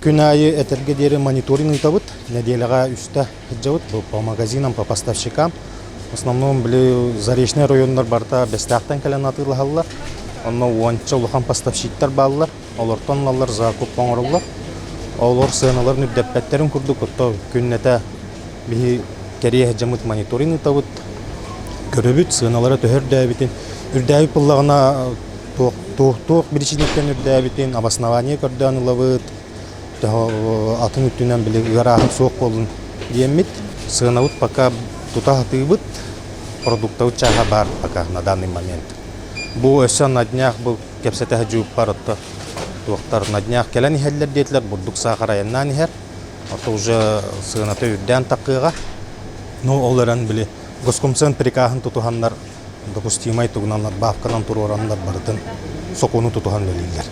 Күн аайы этэргэ диэри мониторинг ыытабыт. Нэдиэлэҕэ үстэ сылдьабыт по магазинам, по поставщикам. В основном били заречный районнар барыта Бэстээхтэн кэлэн атыылаһаллар. Онно уонча улахан поставщиктар бааллар. Олортон ылаллар, закуп оҥороллор. Олор сыаналарын үрдэппэттэрин курдук, отто күннэтэ биһи кэриэһ дьаммыт мониторинг ыытабыт. Көрөбүт, сыаналара төһө үрдээбитин. Үрдээбит буоллаҕына туох туох туох биричиинэттэн үрдээбитин обоснование көрдөөн ылабыт. Атын өттүнэн били ыарааһын суох буоллун диэммит. Сыанабыт пока тута сатыыбыт. Продуктабыт чааһа баар пока на данный момент. Бу өссө на днях бу кэпсэтэ сылдьыбыппар отто туохтар на днях кэлэн иһэллэр диэтилэр, бурдук саахар айаннаан иһэр. Ото уже сыаната үрдээн таххыаҕа. Ну ол эрэн били Госкомцен прикаһын тутуһаннар допустимай тугунан надбавканан туруораннар барытын сокуону тутуһан үлэлииллэр.